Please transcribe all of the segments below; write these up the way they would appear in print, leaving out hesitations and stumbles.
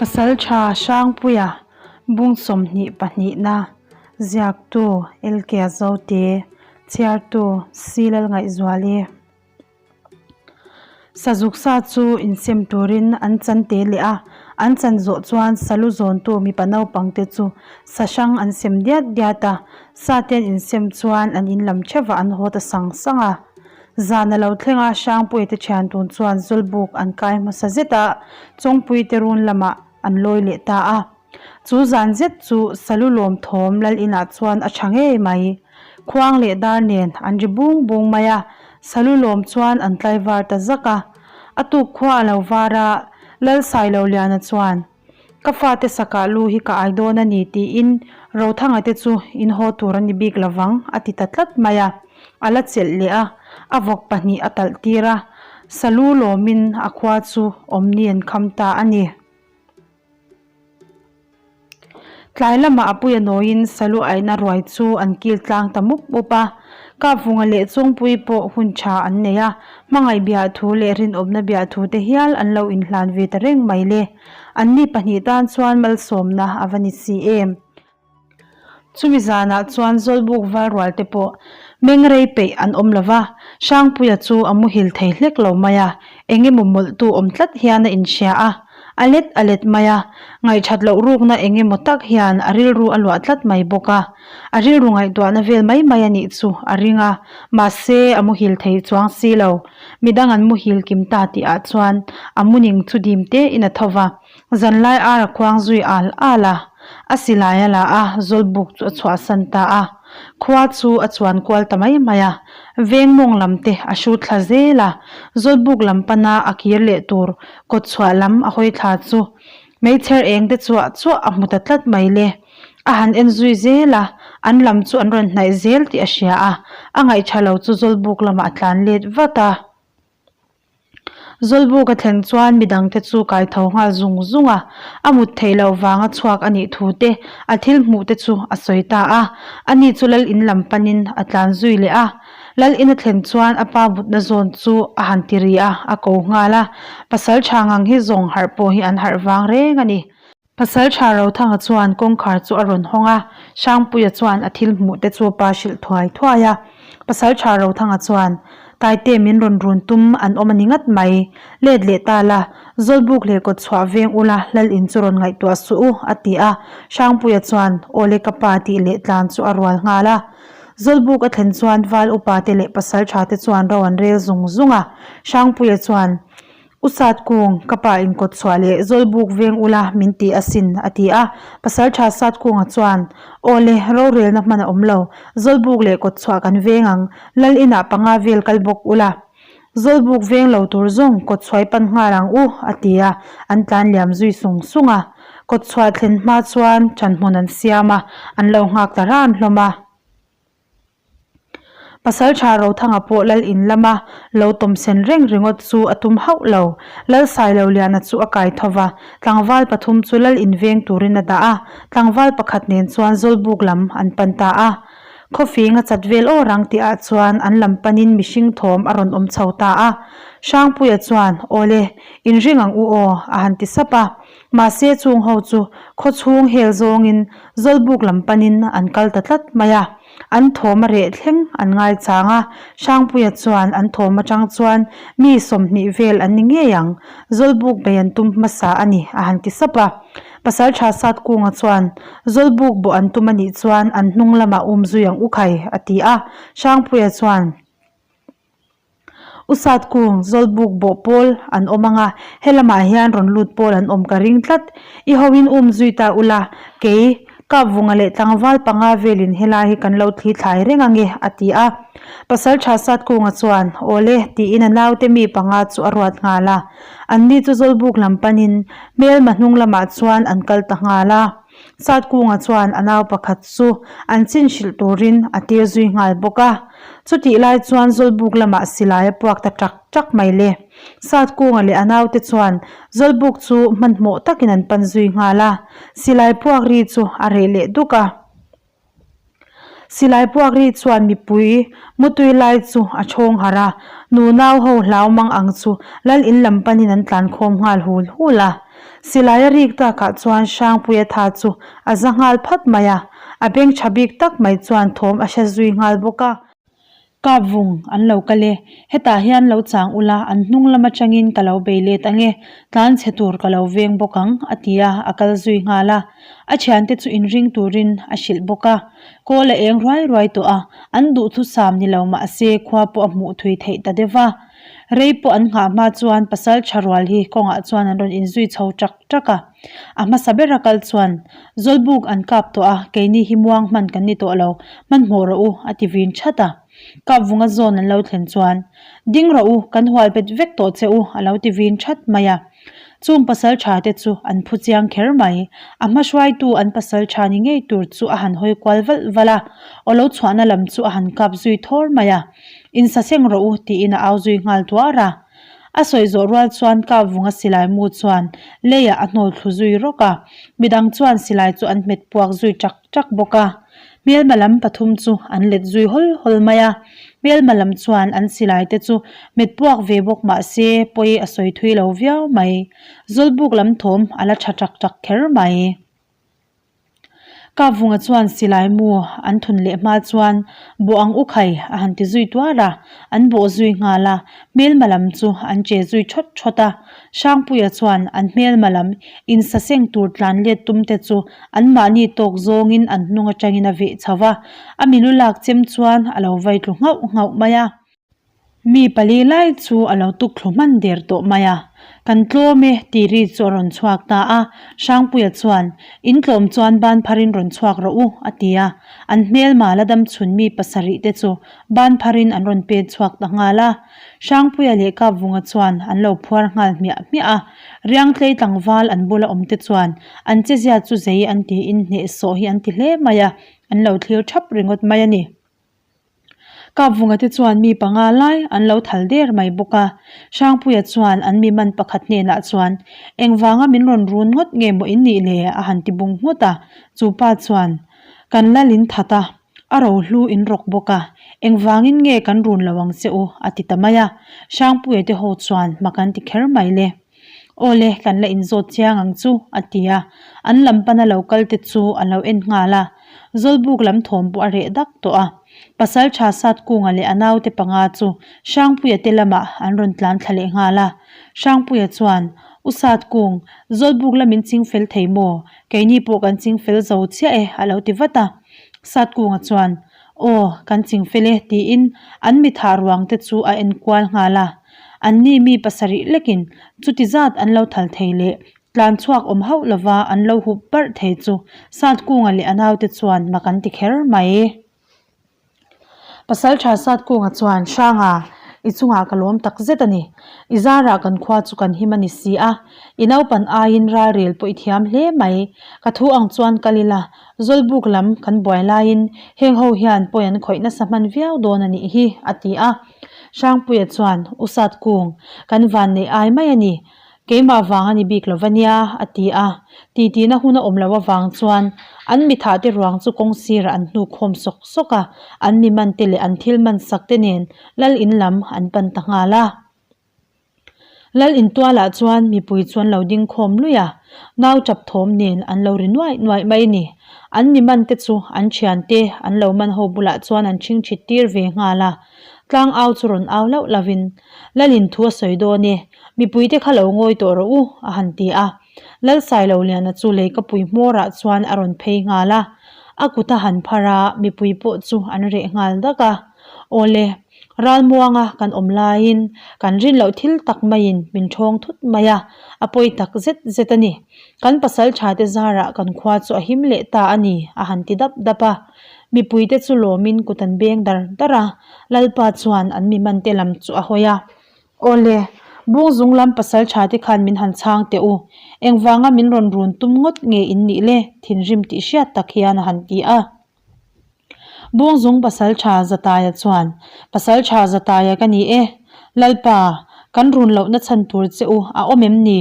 Pasaltha Hrangpuia bung 22na ziaktu Elkea Zote chhiartu Silal Ngaihzuali. Sazuk sa chu insem turin an chan te leh a, an chan zawh chuan salu zawntu mipa naupang te chu sa hrang an sem diat diat a, sa te an insem chuan an in lam theuh ah an haw ta sang sang a. Zan a lo thleng a, Hrangpuia te thian tun chuan Zawlbuk an kai hmasa zet a, Chawngpui te run lamah an lawi leh ta a. Chu zan zet chu Salu lawm thawm lal inah chuan a tha ngei mai. Khuang leh dar nen an ri bung bung mai a, Salu lawm chuan an tlaivar ta zak a. A tuk khua a lo var a, Lal Sailoliana chuan, Ka fate sakah lu hi ka ai dawn a ni tiin Rothanga te chu in haw tur a ni bik lovang a ti ta tlat mai a. A la chelh leh a, a vawk pahnih a talh tir a, Salu lawmin a khua chu awmni an kham ta a ni. Tlai lamah a puia nawiin salu aihna ruai chu an kil tlang ta mup mup a. Kapvunga leh Chawngpui pawh hun tha an nei a, hmangaih biahthu leh rinawmna biahthu te hial an lo inhlan ve ta reng mai le. Anni pahnih tan chuan malsawmna a va ni si em? Chumi zanah chuan Zawlbuk valrual te pawh meng rei peih an awm lo va, Hrangpuia chu a muhil thei hlek lo mai a, eng emaw mawlhtu awm tlat hian a inhria a, a let a let mai a, ngaihthat loh rukna eng emaw tak hian a rilru a luah tlat mai bawk a, a rilru ngaihtuahna vel mai mai a nih chu a ring a, mahse a muhil thei chuang si lo, midang an muhil kim ta tihah chuan a muning chu dim tein a tho va. Zanlai ar a khuang zui al al a, a silai a la a, Zawlbuk chu a chhuahsan ta a. Khua chu a chuan kual ta mai mai a, veng mawng lam te a hrut thla zel a, Zawlbuk lam pana a kir leh tur kawt chhuah lam a hawi thla chu meichher eng te chuah chuah a hmu ta tlat mai le. A han en zui zel a, an lam chu an rawn hnaih zel tih a hria a, a ngaihṭha lo chu Zawlbuk lamah a tlan let vat a. Zawlbuk a thlen chuan midangte chu kai tho nghal zung zung a, a mut theih loh vanga chhuak a nih thu te, a thil hmuh te chu a sawi ta a. Ani chu lal in lam panin a tlan zui leh a. Lal in a thlen chuan a pa mutna zawn chu a han ti ri a, a ko nghal a. Pasal tha ngang hi zawng harh pawh hi an harh vang reng a ni. Pasal tha Rothanga chuan kawngkhar chu a rawn hawng a, Hrangpuia chuan a thil hmuh te chu pa hrilh thuai thuai a. Pasal tha Rothanga chuan, Taite min rawn run tum an awm a ni ngat mai, let leh ta la, Zawlbuk leh kawt chhuah veng ula lal in chu rawn ngaihtuah suh u, a ti a. Hrangpuia chuan, Awle ka pa tih leh tlan chu a rual nghal a. Zawlbuk a thlen chuan Val upa te leh pasal tha te chuan ro an rel zung zung a. Hrangpuia chuan, U Sat Kung, ka pa in kawt chhuah leh Zawlbuk veng ula min ti asin, a ti a. Pasaltha Sat Kunga chuan, Aw le, rorelna hman a awm lo. Zawlbuk leh kawt chhuah kan veng ang, Lal inah panga vel kal bawk ula. Zawlbuk veng lo tur zawng kawt chhuai pan nghal ang u, a ti a, an tlan liam zui sung sung a. Kawt chhuah thlen hma chuan ṭhanhmun an siam a, an lo nghak ta ran hlawm a. Pasalṭha Rothanga pawh lal in lama lo tawm sen reng ringawt chu a tum hauh lo. Lal Sailoliana chu a kai tho va, tlangval pathum chu lal in veng turin a dah a, tlangval pakhat nen chuan Zawlbuk lam an pan ta a. Khawfing a chat vel aw rang tihah chuan an lam panin mihring thawm a rawn awm chho ta a. Hrangpuia chuan, Awle, inring ang u aw, a han ti sap a. Mahse chung ho chu khawchhung hel zawngin Zawlbuk lam panin an kal ta tlat mai a. An thawm a reh thleng an ngaichang a, Hrangpuia chuan an thawm atang chuan mi 20 vel an ni ngei ang, Zawlbuk bei an tum hmasa a ni a han ti sap a. Pasaltha Satkunga chuan Zawlbuk bawh an tum a nih chuan an hnung lamah um zui ang u khai a ti a, Hrangpuia chuan. U Satkung, Zawlbuk bawh pawl an awm ang a, helamah hian rawn lut pawl an awm ka ring tlat. I hoin um zui ta ula, kei, Kapvunga leh tlangval panga velin helai hi kan lo thli thlai reng ange, a ti a. Pasaltha Satkunga chuan, Awle, tiin a naute mi panga chu a ruat nghal a. Anni chu Zawlbuk lam panin hmelma hnung lamah chuan an kal ta nghal a. Satkunga chuan a nau pakhat chu an chin hrilh turin a tir zui nghal bawk a. Chutih lai chuan Zawlbuk lamah silai a puak ta ṭak ṭak mai le. Satkunga leh a naute chuan Zawlbuk chu hmanhmawh takin an pan zui nghal a, silai puak ri chu a reh leh duk a. Silai puak ri chuan mipui mutui lai chu a chhawng harh a, nu nau ho hlau mang ang chu lal in lam panin an tlan khawm nghal hul hul a. Silai a rik takah chuan Hrangpuia tha chu a za nghal phat mai a, a beng tha bik tak mai chuan thawm a hre zui nghal bawk a. Kap vung an lo kal e, hetah hian lo chang ula, an hnung lam atangin ka lo bei let ang e, tlan chhe tur ka lo veng bawk ang, a ti a, a kal zui nghal a. A thiante chu inring turin a hrilh bawk a. Kawl a eng ruai ruai tawh a, an duhthusam ni lo mahse khua pawh a hmuh thui theih ta deuh va. Rei pawh an nghah hma chuan pasal tha rual hi kawngah chuan an rawn inzui chho ṭak ṭak a. A hmasa bera kal chuan, Zawlbuk an kap tawh a, keini hi muang hman kan ni tawh lo, hmanhmawh rawh u, a ti vin ṭhat a. Kap vunga zawn an lo thlen chuan, Ding rawh u, kan hual bet vek tawh che u, a lo ti vin ṭhat mai a. Chung pasal ṭha te chu an phu chiang kher mai. A hma hruaitu an pasal ṭha ni ngei tur chu a han hawi kual valh valh a, aw lo chhuahna lam chu a han kap zui thawr mai a. Insaseng rawh u, tiin a au zui nghal tuar a. A sawi zawh rual chuan kap vunga silai mu chuan leiah a hnawl thlu zui rawk a, midang chuan silai chu an hmet puak zui ṭak ṭak bawk a. Hmelma lam pathum chu an let zui hawl hawl mai a, hmelma lam chuan an silai te chu hmet puak ve bawk mah se pawi a sawi thui lo viau mai. Zawlbuk lam thawm a la tha ṭak ṭak kher mai. Kavunga chuan silai mu an thun leh hma chuan bawh ang u khai a han ti zui tuar a, an bawh zui nghal a, hmelma lam chu an che zui thawt thawt a. Hrangpuia chuan an hmelma lam insaseng tur tlan let tum te chu anmahni tawk zawngin an hnung atangin a veh chho va, a milu lak chem chuan a lo vai tlu nghauh nghauh mai a. Mi pali lai chu a lo tuk thlu hman der tawh mai a, Kan tlawm e tih ri chu a rawn chhuak ta a, Hrangpuia chuan, In tlawm chuan ban pharin rawn chhuak rawh u, a ti a, an hmelma la dam chhun mi pasarih te chu ban pharin an rawn pen chhuak ta nghal a. Hrangpuia leh Kapvunga chuan an lo phuar nghal hmiah hmiah a, Riangtlei tlangval an bula awm te chuan an chezia chu zei an tiin hnehsawh hi an ti hle mai a, an lo thlir thap ringawt mai a ni. Kapvunga te chuan mi panga lai an lo thal der mai bawk a, Hrangpuia chuan an mi man pakhat hnenah chuan, Engvanga min rawn run ngawt nge maw in nih le? a han ti bung nghut a, chu pa chuan, Kan lal in that a, a rohlu in rawk bawk a, engvangin nge kan run lo ang che u? a ti ta mai a, Hrangpuia te ho chuan hma kan ti kher mai le. Aw le, kan la inzawt chiang ang chu, a ti a. An lam pana lo kal te chu a lo en nghal a. Zawlbuk lam thawm pawh a reh dak tawh a. Pasal tha Satkunga leh a naute panga chu Hrangpuia te lamah an rawn tlan thla leh nghal a. Hrangpuia chuan, U Satkung, Zawlbuk lam in ching fel thei maw? Keini pawh kan ching fel zo chiah e, a lo ti vat a. Satkunga chuan, Aw, kan ching fel e, tiin an mithah ruang te chu a en kual nghal a. Anni mi pasarih lekin chuti zat an lo thal thei leh tlan chhuak awm hauh lova an lo hup barh thei chu Satkunga leh a naute chuan mak an ti kher mai. Pasaltha Satkunga chuan, Hranga, i chungah ka lawm tak zet a ni. I zarah kan khua chu kan him a ni si a. I naupan aiin ralrel pawh i thiam hle mai. Ka thu ang chuan kal ila, Zawlbuk lam kan buai laiin heng ho hian pawi an khawih nasa hman viau dawn a nih hi, a ti a. Hrangpuia chuan, U Satkung, kan van neih ai mai a ni. Keimah vang a ni bik lo va nia, a ti a. Titina hun a awm loh avang chuan an mithah te ruang chu kawng sirah an hnuk khawm sawk sawk a, an mi man te leh an thil man sak te nen Lal in lam an pan ta nghal a. Lal intualah chuan mipui chu an lo ding khawm luih a, nau tap thawm nen an lo ri nuaih nuaih mai a ni. An mi man te chu an thiante an lo man ho bulah chuan an chhingchhit tir ve nghal a, tlang au chu rawn au lauh lovin, Lalin thu a sawi dawn e, mipuite kha lo ngawi tawh rawh u, a han ti a. Lal Sailoliana chu leikapui hmawrah chuan a rawn phei nghal a, a kut a han phar a, mipui pawh chu an reh nghal dak a. Awle, ralmuanga kan awm laiin kan rin loh thil tak maiin min ṭhawng thut mai a, a pawi tak zet zet a ni. Kan pasal ṭha te zarah kan khua chu a him leh ta a ni, a han ti dap dap a. Mipuite chu lawmin kut an beng dar dar a, Lalpa chuan an mi man te lam chu a hawi a. Awle, Bungzung lam pasal tha te khan min han chhang teh u. Engvanga min rawn run tum ngawt nge in nih le? Thinrim tih hriat tak hian a han ti a. Bungzung pasal tha Zataia chuan, Pasal tha Zataia ka ni e. Lalpa, kan run lohna chhan tur che u a awm em ni?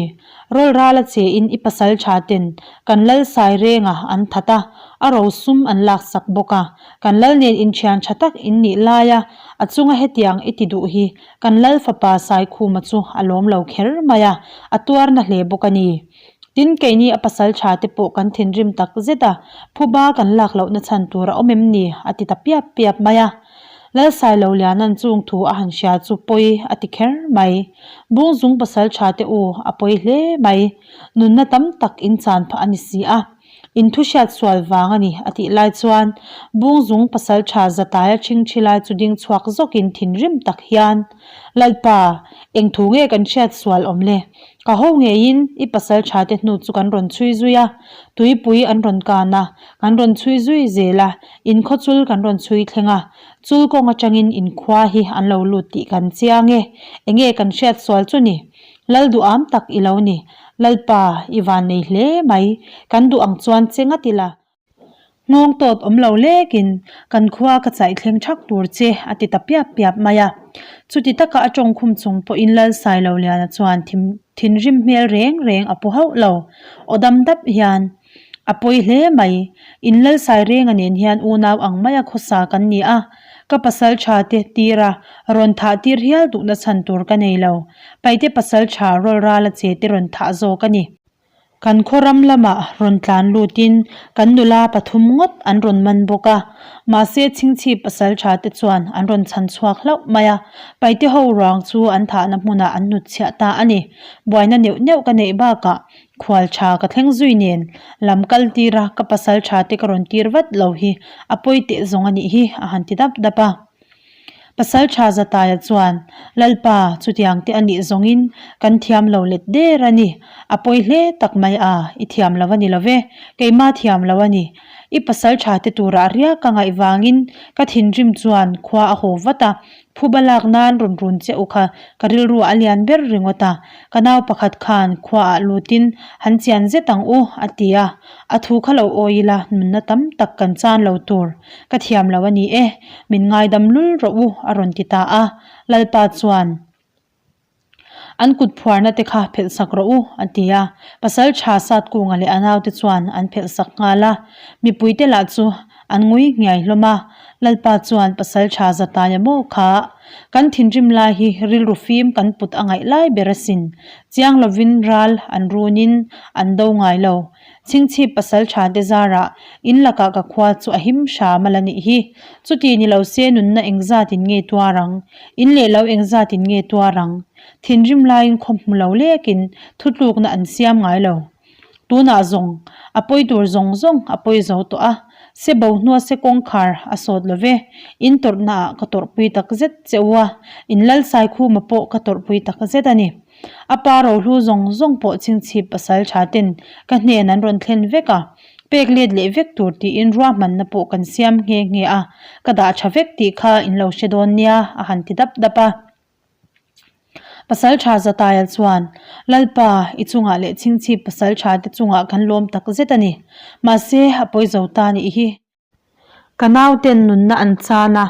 Rawl ral a che in i pasal tha ten kan lal sai renga an that a, a rosum an laksak bawk a. Kan lal nen inthian tha tak in nih laia a chunga hetiang i ti duh hi Kan Lal fapa Saikhuma chu a lawm lo kher mai a, a tuarna hle bawk a ni. Tin, keini a pasal tha te pawh kan thinrim tak zet a, phuba kan lak lohna chhan tur a awm em ni? a ti ta piap piap mai a. Lalsailoliana'n chung thu a han hria chu pawi a ti kher mai. Bungzung pasal tha te u a pawi hle mai. Nunna tam tak in chan phah a ni si a. In thu hriat sual vang a ni a tih lai chuan Bungzung pasal tha Zataia ṭhingṭhi lai chu ding chhuak zawkin thinrim tak hian, Lalpa, eng thu nge kan hriat sual awm le? Ka ho ngeiin i pasal tha te hnu chu kan rawn chhui zui a, tuipui an rawn kan a, kan rawn chhui zui zel a, in khaw chul kan rawn chhui thleng a, chul kawng atangin in khua hi an lo lut tih kan chiang e, enge kan hriat sual chu ni? Lal duham tak i lo ni, Lalpa i van nei hle mai, kan duh ang chuan che ngat ila. Nghawng tawt awm lo lekin kan khua ka chaih thleng thak tur che a ti ta piap piap mai a. Chuti taka a tawngkhum chung pawhin Lal Sailoliana chuan thinrim hmel reng reng a pu hauh lo. Aw dam dap hian a pawi hle mai. In Lal Sairenga nen hian unau ang maia khawsa kan ni a, ka pasal tha te tira rawn thah tir hial duhna chhan tur ka nei lo. Paite pasal tha rawlrala che te rawn thah zawk a ni. Kan khaw ram lamah rawn tlan lutin kan nula pathum ngawt an rawn man bawk a, mahse chhingchhip pasal tha te chuan an rawn chhan chhuak hlauh mai a, paite ho ruang chu an thahna hmunah an hnut chhiah ta a ni. Buaina neuh neuh ka neih bakah khual tha ka thleng zui nen lam kal tir a ka pasal tha te ka rawn tir vat lo hi a pawi teh zawng a nih hi a han ti dap dap a. Pasal tha Zataia chuan, Lalpa, chutiang te a nih zawngin kan thiam lo let der a ni. A pawi hle tak mai a, i thiam lo a ni lo ve, keimah thiam lo a ni. I pasal tha te turah riak ka ngaih vangin ka thinrim chuan khua a haw vat a, phuba lak nan rawn run che u kha ka rilru a lian ber ringawt a, ka nau pakhat khan khuaah lutin han chian zet ang u, a ti a. A thu kha lo awi ila nunna tam tak kan chan lo tur. Ka thiam lo a ni e, min ngaidam lul rawh u, a rawn ti ta a. Lalpa chuan, An kut phuarna te kha phelh sak rawh u, a ti a. Pasal tha Satkunga leh a naute chuan an phelh sak nghal a. Mipuite lah chu an ngui nghiai hlawm a. Lalpa chuan pasal tha Zataia maw kha, Kan thinrim lai hi rilru fim kan put a ngaih lai ber asin. Chiang lovin ral an runin an do ngai lo. Chhingchhip pasal tha te zarah in lakah ka khua chu a him hram a la nih hi. Chuti ni lo se nunna engzatin nge tuar ang? In leh lo engzatin nge tuar ang? Thinrim laiin khaw hmu lo lekin thutlukna an siam ngai lo. Tunah zawng a pawi tur zawng zawng a pawi zo tawh a, se bo hnua se kawngkhar a sawt lo ve. In tawrhnaah ka tawrhpui takzet che u a, in lal Saikhuma pawh ka tawrhpui takzet a ni. A pa rohlu zawng zawng pawh chhingchhip pasal tha ten ka hnen an rawn thlen vek a, pek let leh vek tur tiin ruahmanna pawh kan siam nghe nghe a, ka dah tha vek tih kha in lo hre dawn nia a han ti dap dap a. Pasal tha Zataia chuan, Lalpa, i chungah leh chhingchhip pasal tha te chungah kan lawm tak zet a ni. Mahse, a pawi zo ta nih hi. Ka nauten nunna an chan a,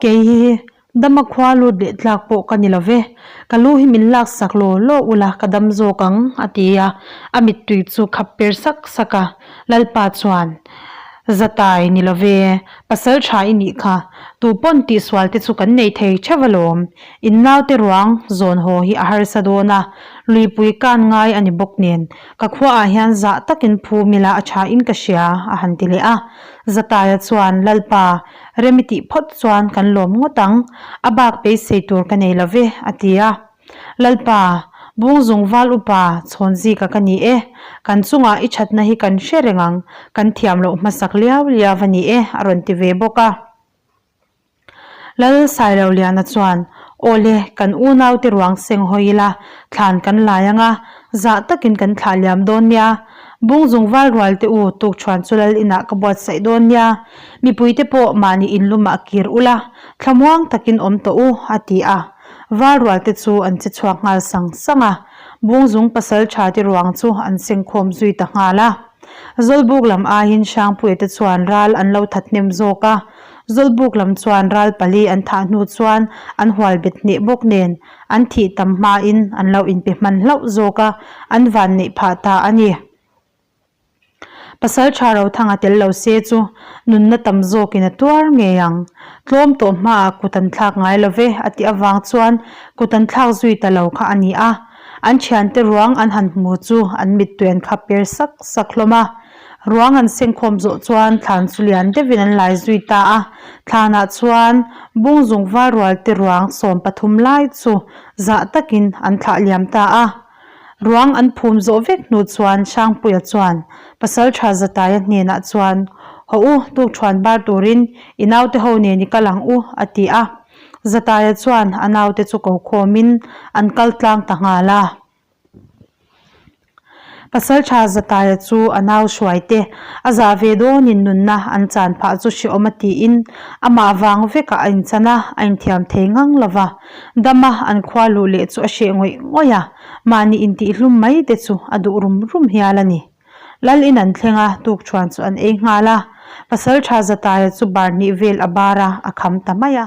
kei hi dama khua lut leh tlak pawh ka ni lo ve, ka lu hi min lak sak law law ula ka dam zawk ang a ti a, a mittui chu khap per sak sak a, Lalpa chuan Zatai ni lo ve, pasal tha i nih kha, tu pawn tihsual te chu kan nei thei theuh alawm, in naute ruang zawn haw hi a harsa dawn a, luipui kan ngai a ni bawk nen, ka khuaah hian zah takin phum ila a tha in ka hria a han ti leh a. Zataia chuan, Lalpa, rem i tih phawt chuan kan lawm ngawt ang, a bak beisei tur ka nei lo ve, a ti a. Lalpa, Bungzung val upa chhawnzika ka ni e, kan chungah i thatna hi kan hre reng ang, kan thiam loh hmasak liau liau a ni e, a rawn ti ve bawk a. Lal Sailoliana chuan, Awle, kan unaute ruang seng hawi ila, thlan kan lai ang a, zah takin kan thlah liam dawn nia. Bungzung val rual te u, tukṭhuan chu lal inah ka buatsaih dawn nia. Mipuite pawh mahni inlumah kir ula, thlamuang takin awm tawh u, a ti a. Val rual te chu an che chhuak nghal sang sang a, Bungzung pasal ṭha te ruang chu an sengkhawm zui ta nghal a. Zawlbuk lam aiin Hrangpuia te chuan ral an lo that hnem zawk a, Zawlbuk lam chuan ral pali an thah hnu chuan an hual bet hneh bawk nen an thih tam hmain an lo inpe hman hlauh zawk a, an van neih phah ta a ni. Pasal tha Rothanga tel lo se chu nunna tam zawkin a tuar ngei ang. Tlawm tawh hmaah kut an thlak ngai lo ve a tih avang chuan kut an thlak zui ta lo kha a ni a. An thiante ruang an han hmu chu an mittui an khap per sak sak hlawm a. Ruang an sengkhawm zawh chuan thlan chu lian deuhin an lai zui ta a. Thlanah chuan bungzung val rual te ruang 13 lai chu zah takin an thlah liam ta a. Ruang an phum zawh vek hnu chuan Hrangpuia chuan Pasaltha Zataia hnenah chuan, Haw u, tukṭhuan bar turin i naute ho nen i kal ang u, a ti a. Zataia chuan a naute chu ko khawmin an kal tlang ta nghal a. Pasaltha Zataia chu a nau hruai te a zah ve dawnin nunna an chan phah chu hrehawm a tiin amah vang vekah a inchan a, a inthiam thei ngang lo va. Dama an khua luh leh chu a hreh ngawih ngawih a, mahni intihhlum mai te chu a duh rum rum hial a ni. Lal in an thleng a, tukṭhuan chu an ei nghal a. Pasalṭha Zataia chu bar hnih vel a bar a, a kham ta mai a.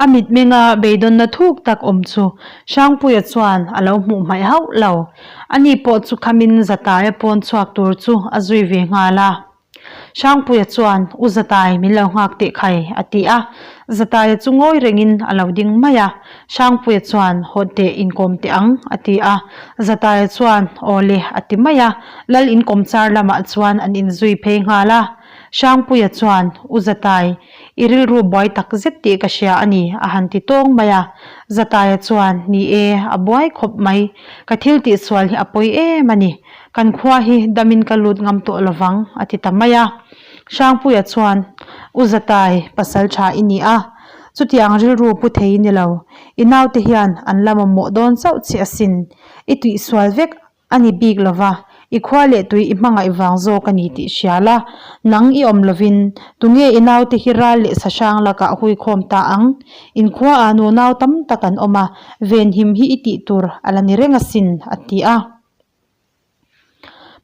A mitmenga beidawnna thuk tak awm chu Hrangpuia chuan a lo hmuh hmaih hauh lo. Ani pawh chu khamin Zataia pawn chhuak tur chu a zui ve nghal a. Hrangpuia chuan, U Zatai, min lo nghak teh khai, a ti a. Zataia chu ngawi rengin a lo ding mai a. Hrangpuia chuan, Haw teh, inkawm teh ang, a ti a. Zataia chuan, Aw le, a ti mai a. Lal inkawm char lamah chuan an inzui phei nghal a. Hrangpuia chuan, U Zatai, I rilru buai tak zet tih ka hria a ni, a han ti tawng mai a. Zataia chuan, Ni e, a buai khawp mai. Ka thil tihsual hi a pawi em a ni. Kan khua hi damin ka lut ngam tawh lovang, a ti ta mai a. Hrangpuia chuan, U Zatai, pasal tha i ni a. Chutiang rilru pu thei i ni lo. I naute hian an la mamawh dawn chauh che asin. I tihsual vek A ni bik lo va, i khua leh tui i hmangaih vang zawk a ni tih hria la, nang i awm lovin tunge i naute hi ral leh sahrang lakah huikhawm ta ang? In khuaah nunau tam tak an awm a, venhim hi i tih tur a la ni reng asin, a ti a.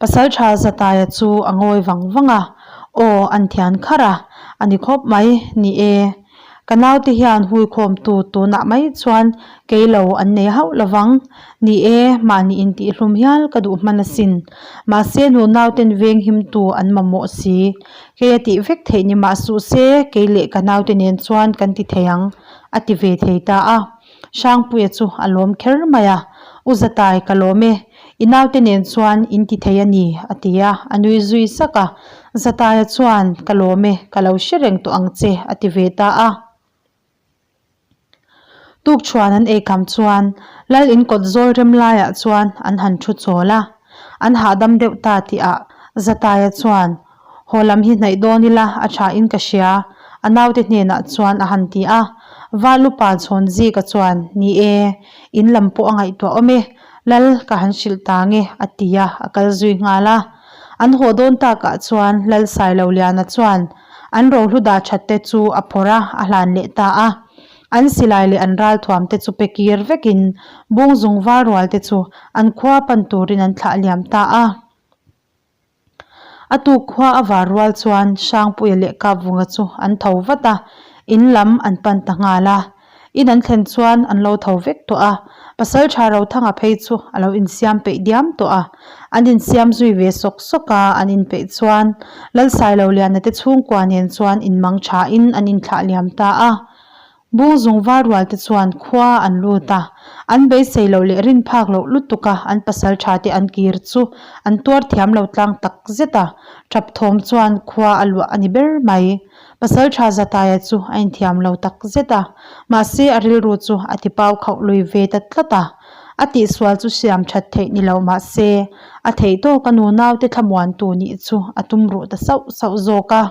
Pasaltha Zataia chu a ngawi vang vang a, Aw, an thian kharh a, a ni khawp mai, ni e. Ka naute hian huikhawmtu tunah mai chuan kei lo an nei hauh lovang. Ni e, mahni intihhlum hial ka duh hman asin. Mahse nu nauten venghimtu an mamawh si. Kei a tih vek theih ni mah suh se, kei leh ka naute nen chuan kan ti thei ang, a ti ve thei ta a. Hrangpuia chu a lawm kher mai a, U Zatai, ka lawm e. I naute nen chuan in ti thei a ni, a ti a, a nui zui sak a. Zataia chuan, Ka lawm e, ka lo hre reng tawh ang che, a ti ve ta a. Tukṭhuan an eikham chuan Lal in kawt zawl rem laiah chuan an han ṭhu chawl a. An hahdam deuh ta tihah Zataia chuan, Haw lam hi hnaih dawn ila a tha in ka hria, a naute hnenah chuan a han ti a. Val upa chhawn Zika chuan, Ni e, in lam pawh a ngaihtuah awm e, Lal ka han hrilh ta nge, a ti a, a kal zui nghal a. An haw dawn takah chuan Lal Sailoliana chuan an rohlu dah that te chu a phawrh a, a hlan leh ta a. An silai leh an ralthuam te chu pe kir vekin Bungzung val rual te chu an khua pan turin an thlah liam ta a. A tuk khua a var rual chuan Hrangpuia leh Kapvunga chu an tho vat a, in lam an pan ta nghal a. In an thlen chuan an lo tho vek tawh a, Pasaltha Rothanga phei chu a lo insiam peih diam tawh a. An insiam zui ve sawk sawk a, an inpeih chuan Lalsailoliana te chhungkua nen chuan inmang thain an inthlah liam ta a. Bung zung var rual te chuan khua an lut a, an beisei loh leh rin phak loh lutuk a an pasal tha te an kir chu an tuar thiam lo tlang tak zet a, tap thawm chuan khua a luah a ni ber mai. Pasal tha Zataia chu a inthiam lo tak zet a, mahse a rilru chu a ti pau khauh lui ve ta tlat a, a tihsual chu siam that theih ni lo mahse a theih tawk a nunau te thlamuantu nih chu a tum ruh ta sauh sauh zawk a.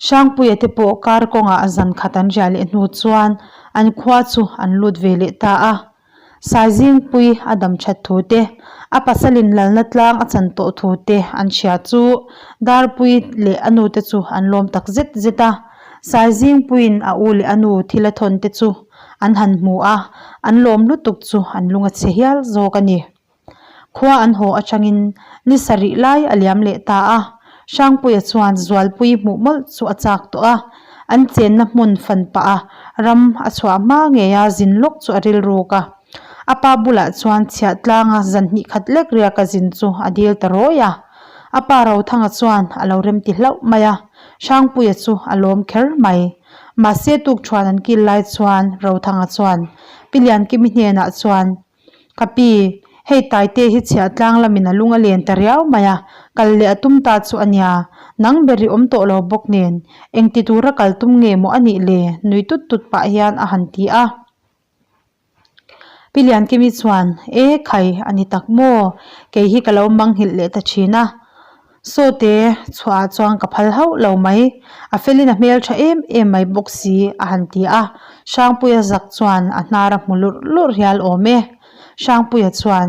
Hrangpuia te pawh kar kawngah zan khat an riah leh hnu chuan an khua chu an lut ve leh ta a. Saizingpui a dam that thu te, a pasalin lalna tlang a chan tawh thu te an hria chu Darpui leh a nu te chu an lawm tak zet zet a. Saizingpuiin a u leh a nu thil a thawn te chu an han hmu a, an lawm lutuk chu an lung a chhe hial zawk a ni. Khua an haw atangin ni sarih lai a liam leh ta a, Hrangpuia chuan Zualpui hmuh mawlh chu a chak tawh a, an chenna hmun fan pah a ram a chhuah hma ngei a zin lawk chu a rilruk a. A pa bulah chuan chhiah tlanga zan hnih khat lek riaka zin chu a dil ta rawi a. A pa Rothanga chuan a lo remti hlauh mai a, Hrangpuia chu a lawm kher mai. Mahse tukṭhuan an kil lai chuan Rothanga chuan. Pi Liankimi hnenah chuan, Ka pi, hei Taite hi chhiah tlang lamin a lung a len ta riau mai a, kal leh a tum ta chu a nia. Nang ber i awm tawh lo bawk nen, engti tura kal tum nge maw a nih le? nui tut tut pah hian a han ti a. Pi Liankimi chuan, E khai, a ni tak maw? Kei hi ka lo manghilh leh ta thin a. Sawte chhuahah chuan ka phal hauh lo mai. A felin a hmel tha em em mai bawk si, a han ti a. Hrangpuia zak chuan a hnar a hmu lurh lurh hial awm e. Hrangpuia chuan,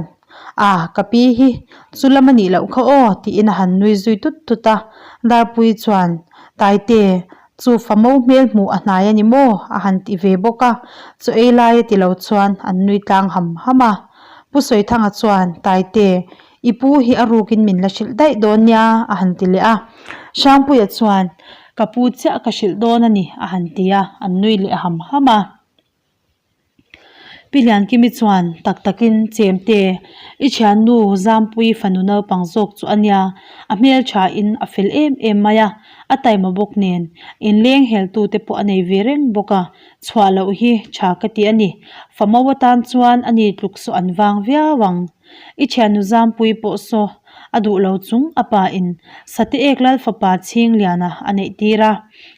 A, ka pi hi chu lam a nih loh kha aw, tiin a han nui zui tut tut a. Darpuii chuan, Taite, Chu famo hmel hmuh a hnai a ni maw? a han ti ve bawk a, chaw ei lai a ti lo chuan an nui tlang ham ham a. Pu Sawithanga chuan, Taite, i pu hi a rukin min la hrilh daih dawn nia a han ti leh a. Hrangpuia chuan, Ka pu chiah ka hrilh dawn a ni a han ti a, an nui leh ham ham a. Pi Liankimi chuan tak takin Chemte, i thiannu Zampuii fanu naupang zawk chu a nia, a hmelthain a fel em em mai a, a taima bawk nen inleng heltute pawh a nei ve reng bawk a, chhuah loh hi tha ka ti a ni. Famo atan chuan a ni tluk saw an vang viau ang. I thiannu Zampuii pawh saw a duh lo chung a pa in Sate ek Lal fapa Chhingliana a neih tir a.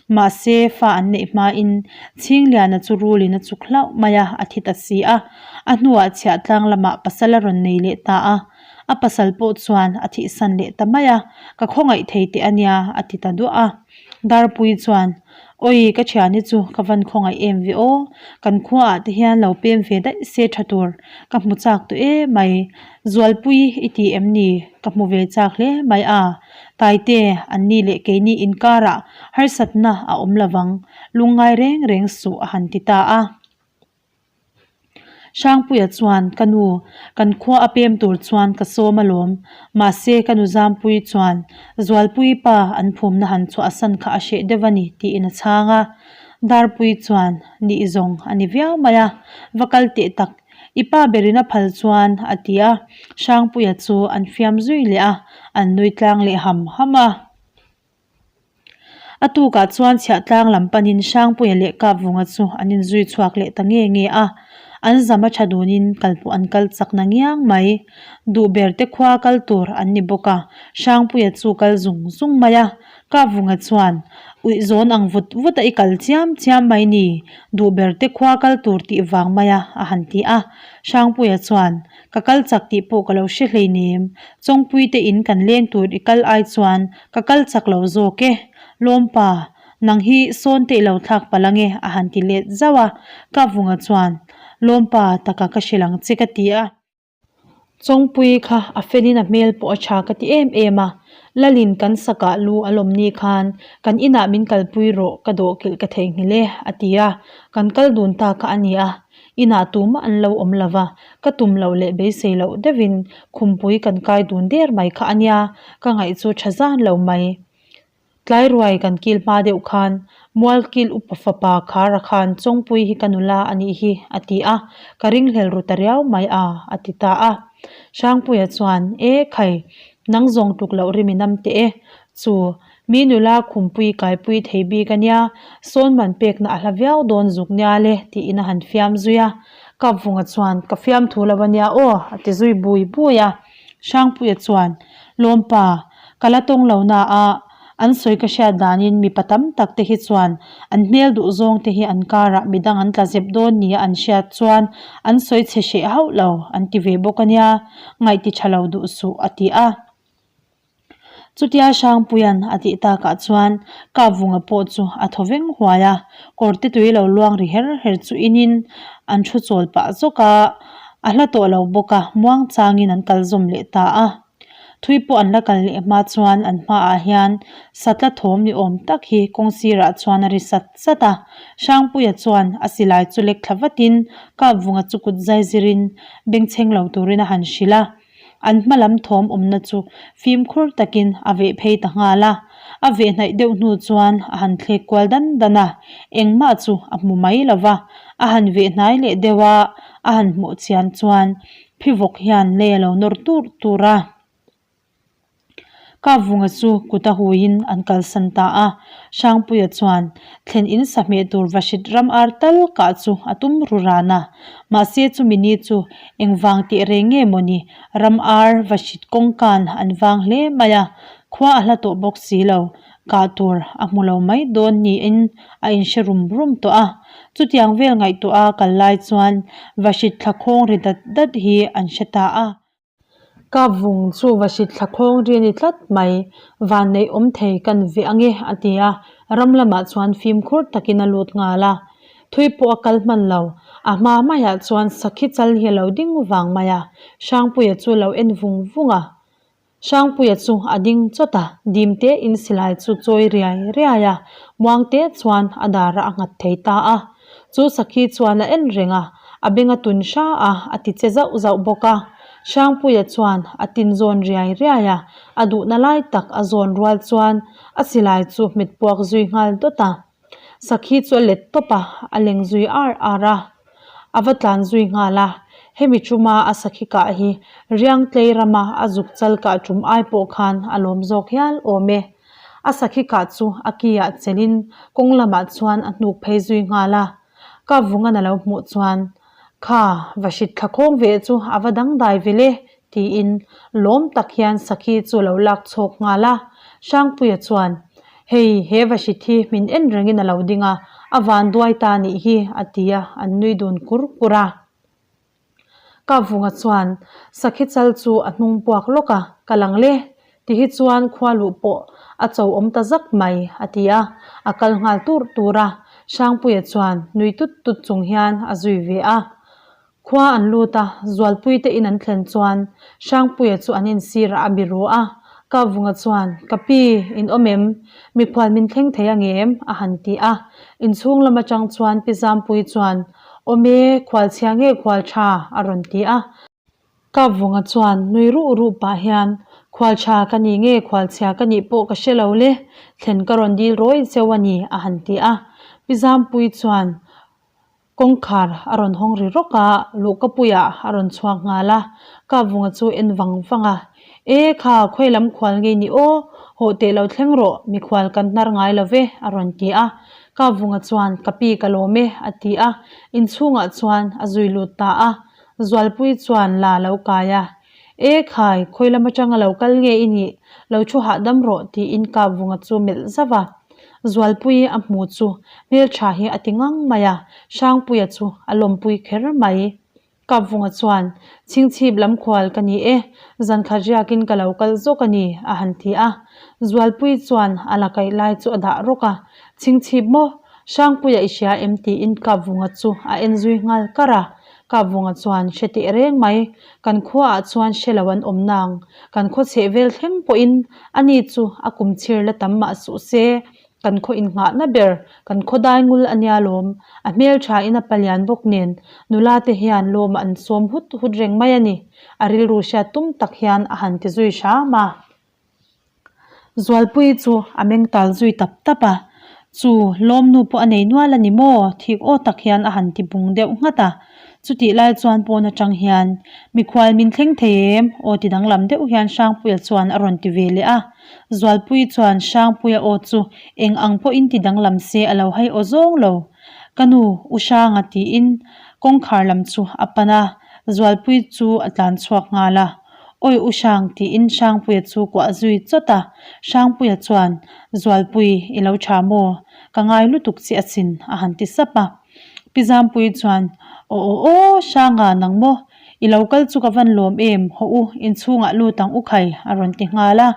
Mahse fa an neih hma in Chhingliana chu rul in a chuk hlauh mai a, a thi ta si a. A hnuah chhiahtlang lamah pasal a rawn nei leh ta a. A pasal pawh chuan a thihsan leh ta mai a, ka khawngaih thei teh a nia a ti ta duah a. Darpui chuan, Awi, ka thiani chu ka van khawngaih em ve aw, kan khuaah te hian lo pem ve daih se tha tur, ka hmu chak tawh e mai, Zualpui i ti em ni, ka hmu ve chak hle mai a, Taite, an ni leh keini inkarah harsatna a awm lovang, lungngai reng reng suh a han ti ta a. Hrangpuia chuan, Ka nu, kan khua a pem tur chuan ka sawm alawm. Mahse, ka nu Zampuii chuan, Zualpuii pa an phumna han chhuah a san kha a hreh deuh a ni, tiin a chhang a. Darpuii chuan, Nih zawng a ni viau mai a, va kal teh tak. I pa berin a phal chuan, a ti a. Hrangpuia chu an fiam zui leh a, an nui tlang leh ham ham a. A tukah chuan chhiahtlang lam panin Hrangpuia leh Kapvunga chu an inzui chhuak leh ta nge nge a, an zam a tha dunin kal pawh an kal chak na ngiang mai. Duh ber te khua kal tur an ni bawk a, Hrangpuia chu kal zung zung mai a, Kapvunga chuan, Uih zawn ang vut vut a i kal chiam chiam mai ni, duh ber te khua kal tur tih vang mai a, a han ti a. Hrangpuia chuan, Ka kal chak tih pawh ka lo hre hleinem, Chawngpui te in kan leng tur i kal ai chuan Ka kal chak lo zawk e, Lawmpa, nang hi sawn te i lo thlak palh ange a han ti let zauh a, Kavunga chuan, Lawmpa, taka ka hrilh ang che ka ti a. Chawngpuii kha a felin a hmel pawh a tha ka ti em em a, Lalin kan sakah lu a lawm ni khan kan inah min kalpui rawh ka dawhkilh ka theihnghilh e a ti a, kan kal dun ta kha a ni a. Inah tumah an lo awm lo va, ka tum loh leh beisei loh deuhin khumpui kan kai dun der mai kha a nia, ka ngaih chu tha zan lo mai. Tlai ruai kan kil hma deuh khan Mualkil upa fapa Khara khan Chawngpui hi ka nula a nih hi a ti a, ka ringhlel ru ta riau mai a, a ti ta a. Hrangpuia chuan, E khai, nang zawng tluk loh rim i nam teh e, chu Mi nula khumpui kaipui thei bik a nia, sawn man pekna a hla viau dawn zuk nia le tiin a han fiam zui a. Kapvunga chuan, Ka fiam thu lo a nia aw, a ti zui bui bui a. Hrangpuia chuan, Lawmpa, ka la tawng lo na a, an sawi ka hriat danin mipa tam tak te hi chuan an hmel duh zawng te hi an karah midang an tla zep dawn nia an hriat chuan an sawi chhe hreh hauh lo an ti ve bawk a nia, ngaih ti tha lo duh suh a ti a. Chutia Hrangpuia'n a tih takah chuan Kapvunga pawh chu a thaw veng huai a, kawrte tui lo luang ri her her chu inin an thu chawl pah zawk a, a hla tawh lo bawk a, muang changin an kal zawm leh ta a. Thui pawh an la kal leh hma chuan an hmaah hian satla thawm ni awm tak hi kawng sirah chuan a ri sat sat a, Hrangpuia chuan a silai chu lek thla vatin Kapvunga chu kut zai zirin bengchheng lo turin a han hrilh a. An hma lam thawm awmna chu fimkhur takin a veh phei ta nghal a, a veh hnaih deuh hnu chuan a han thlek kual dan dan a, engmah chu a hmu mai lo va, a han veh hnai leh deuh a, a han hmuh chian chuan phivawk hian lei a lo nawr tur tur a. Kapvunga chu kut a huiin an kalsan ta a. Hrangpuia chuan thlen in sahmeh tur Vahrit ram ar tal kah chu a tum ru ran a. Mahse chumi ni chu engvang tih reng nge mawni ram ar Vahrit kawngkan an vang hle mai a, khua a hla tawh bawk si lo. Kah tur a hmu lo mai dawn niin a inhre rum rum tawh a. Chutiang vel ngaihtuah a kal lai chuan Vahrit thla khawng ri dat dat hi an hre ta a. Ka vung chu Vahrit thla khawng ri a ni tlat mai, vanneih awm thei kan veh ange a ti a, ram lamah chuan fimkhur takin a lut nghal a. Thui pawh a kal hman lo, a hma maiah chuan sakhi chal hi a lo ding vang mai a, Hrangpuia chu a lo en vung vung a. Hrangpuia chu a ding chawt a, dim te in silai chu chawi riai riai a, muang te chuan a darah a nghat thei ta a. Chu sakhi chuan a en reng a, a beng a tun hra a, a ti che zauh zauh bawk a. Hrangpuia chuan a tin zawn riai riai a, a duhna lai tak a zawn rual chuan a silai chu hmet puak zui nghal dawt a. Sakhi chu a let tawp a, a leng zui ar ar a. A va tlan zui nghal a, hemi chuma a sakhi kah hi Riangtlei rama a zuk chal kah tum ai pawh khan a lawm zawk hial awm e. A sakhi kah chu a ki ah chelin kawng lamah chuan a hnuk phei zui nghal a. Kavungan a lo hmuh chuan, Kha, va hrit thla khawng ve chu a va dangdai ve le, tiin lawm tak hian sakhi chu a lo lak chhawk nghal a. Hrangpuia chuan, Hei, he vahrit hi min en rengin a lo ding a, a van duai ta nih hi, a ti a, an nui dun kur kur a. Kavunga chuan sakhi chal chu a hnung puak lawk a, Ka lang le, ti hi chuan khua luh pawh a cho awm ta zak mai, a ti a, a kal nghal tur tur a. Hrangpuia chuan nui tut tut chung hian a zui ve a. Khua an lut a, Zualpuite in an thlen chuan Hrangpuia chu an insirah a biru a, Kavunga chuan, Ka pi, in awm em? Mikhual min thleng thei ang em? a han ti a. Inchhung lam atang chuan Pi Zampuii chuan, Awm e, khual chhia nge khual tha? a rawn ti a. Kavunga chuan nui ruh ruh pah hian, Khual tha ka ni nge khual chhia ka nih pawh ka hre lo le, thlen ka rawn dil rawi cheu a ni, a han ti a. Pi Zampuii chuan, Kawngkhar a rawn hawng ri rawk a, luhkapuiah a rawn chhuak nghal a, Kavunga chu en vang vang a, E kha, khawi lam khual ngei ni aw, hawh teh lo thleng rawh, mikhual kan hnar ngai lo ve, a rawn ti a. Kavunga chuan, Ka pi ka lawm e, a ti a, inchhungah chuan a zui lut ta a. Zualpui chuan la lo kai a, E khai, khawi lam atanga lo kal nge i nih? Lo thu hahdam rawh, tiin Kavunga chu melh zauh a. Zualpui a hmu chu hmeltha hi a ti ngang mai a, Hrangpuia chu a lawmpui kher mai. Kavunga chuan, Chhingchhip lam khual ka ni e, zankhat riakin ka lo kal zawk a ni, a han ti a. Zualpui chuan a la kaih lai chu a dah rawk a, Chhingchhip maw? Hrangpuia i hria em? tiin Kavunga chu a en zui nghal kar a. Kavunga chuan, Hre teh reng mai, kan khuaah chuan hre lo an awm nang, kan khaw chheh vel thleng pawhin ani chu a kum chhir la tam mah suh se, kan khaw innghahna ber, kan khaw daingul a nia lawm, a hmelthain a palian bawk nen, nula te hian lawm an sawm hut hut reng mai a ni, a rilru hriat tum tak hian a han ti zui hram a. Zualpui chu a meng tal zui tap tap a, Chu, lawmnu pawh a nei nual a ni maw? Thik aw tak hian a han ti bung deuh nghat a. Chutih lai chuan pawn atang hian, Mikhual min thleng thei em? Aw ti danglam deuh hian Hrangpuia chuan a rawn ti ve leh a. Zualpui chuan Hrangpuia aw chu eng ang pawhin ti danglam se a lo hai aw zawng lo. Ka nu, U Hranga tiin kawngkhar lam chu a pan a, Zualpui chu a tlan chhuak nghal a. Awi U Hrang tiin Hrangpuia chu kuah zui chawt a, Hrangpuia chuan, Zualpui, i lo tha maw? Ka ngai lutuk che asin, a han ti sap a. Pi Zampuii chuan, Aw aw aw, Hranga nang maw? I lo kal chu ka van lawm em, hawh u, inchhungah lut ang u khai, a rawn ti nghal a.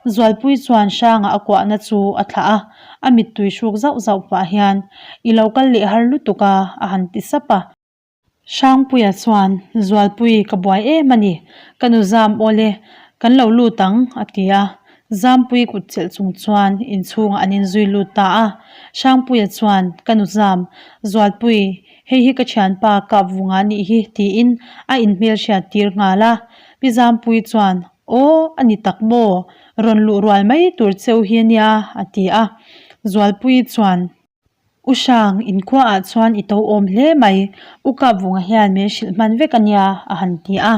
Zualpui chuan Hranga a kuahna chu a thlah a, a mittui hruk zauh zauh pah hian, I lo kal leh har lutuk a, a han ti sap a. Hrangpuia chuan, Zualpui, ka buai em a ni, ka nu zam awl e, kan lo lut ang, a ti a. Zampui kut chelh chung chuan inchhungah an inzui lut ta a. Hrangpuia chuan, Ka nu zam, Zualpui, hei hi ka thianpa Kapvunga nih hi, tiin a inhmelhriat tir nghal a. Pi Zampui chuan, Aw, a ni tak maw? Rawn luh rual mai tur cheu hi a nia, a ti a. Zualpui chuan, U Hrang, inkhuaah chuan i to awm hle mai, U Kapvunga hian min hrilh hman vek a nia, a han ti a.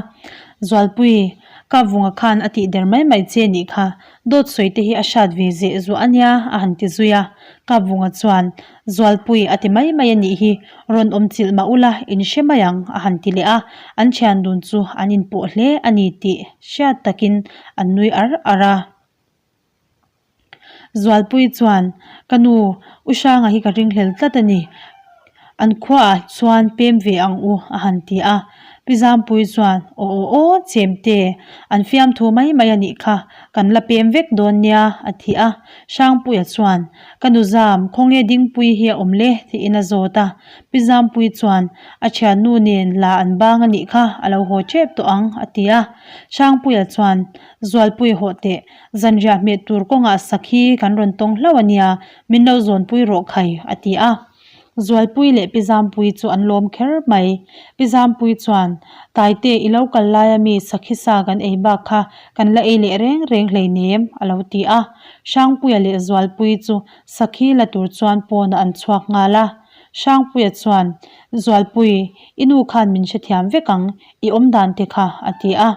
Zualpui, Kapvunga khan a tih der mai mai che nih kha, dawt sawi te hi a hrat ve zeh zuah a nia a han ti zui a. Kapvunga chuan, Zualpui a ti mai mai a nih hi, rawn awm chilh mah ula in hre mai ang a han ti leh a, an thian dun chu an inpawh hle a ni tih hriat takin an nui ar ar a. Zualpui chuan, Ka nu, U Hranga hi ka ringhlel tlat a ni. An khuaah chuan pem ve ang u, a han ti a. Pi Zampui chuan, Aw aw aw, Chemte, an fiamthu mai mai a nih kha, kan la pem vek dawn nia, a ti a. Hrangpuia chuan, Ka nu Zam, khawnge Dingpui hi a awm le? tiin a zawt a. Pi Zampui chuan, A thiannu nen la an bang a nih kha, a lo haw tep tawh ang, a ti a. Hrangpuia chuan, Zualpui hawh teh, Zanriah hmeh tur kawngah sakhi kan rawn tawng hlauh a nia, min lo zawnpui rawh khai, a ti a. Zualpui leh Pi Zampui chu an lawm kher mai. Pi Zampui chuan, Taite, i lo kal laia mi sakhi sa kan ei bak kha kan la ei leh reng reng hleinem, a lo ti a. Hrangpuia leh Zualpui chu sakhi la tur chuan pawnah an chhuak nghal a. Hrangpuia chuan, Zualpui, i nu khan min hrethiam vek ang, i awm dan te kha, a ti a.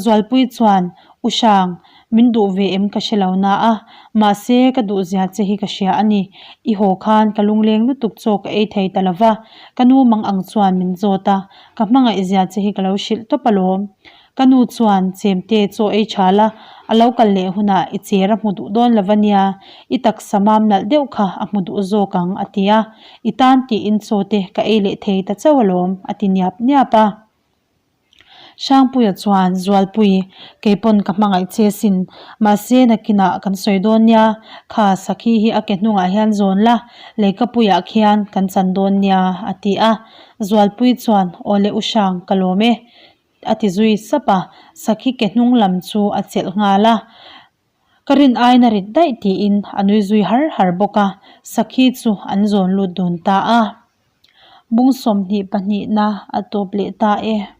Zualpui chuan, U Hrang, min duh ve em ka hre lo na a, mahse ka duh zia che hi ka hria a ni. I haw khan ka lungleng lutuk chaw ka ei thei ta lo va, ka nu mang ang chuan min zawt a, ka hmangaih zia che hi ka lo hrilh tawp alawm. Ka nu chuan chemte chaw ei tha la, a lo kal leh hunah i cher a hmu duh dawn lo va nia, i taksa mam nalh deuh kha a hmu duh zawk ang a ti a, i tan tiin chaw te ka ei leh thei ta chauh alawm a ti niap niap a. Hrangpuia chuan, Zualpui, kei pawn ka hmangaih che sin, mahse nakinah kan sawi dawn nia, kha sakhi hi a ke hnungah hian zawn la, leikapuiah khian kan chan dawn nia, a ti a. Zualpui chuan, Aw le U Hrang, ka lawm e, a ti zui sap a, sakhi ke hnung lam chu a chelh nghal a. Ka rin aina rit daih tiin a nui zui har har bawk a, sakhi chu an zawn lut dun ta a. Bung 22 na a tawp leh ta e.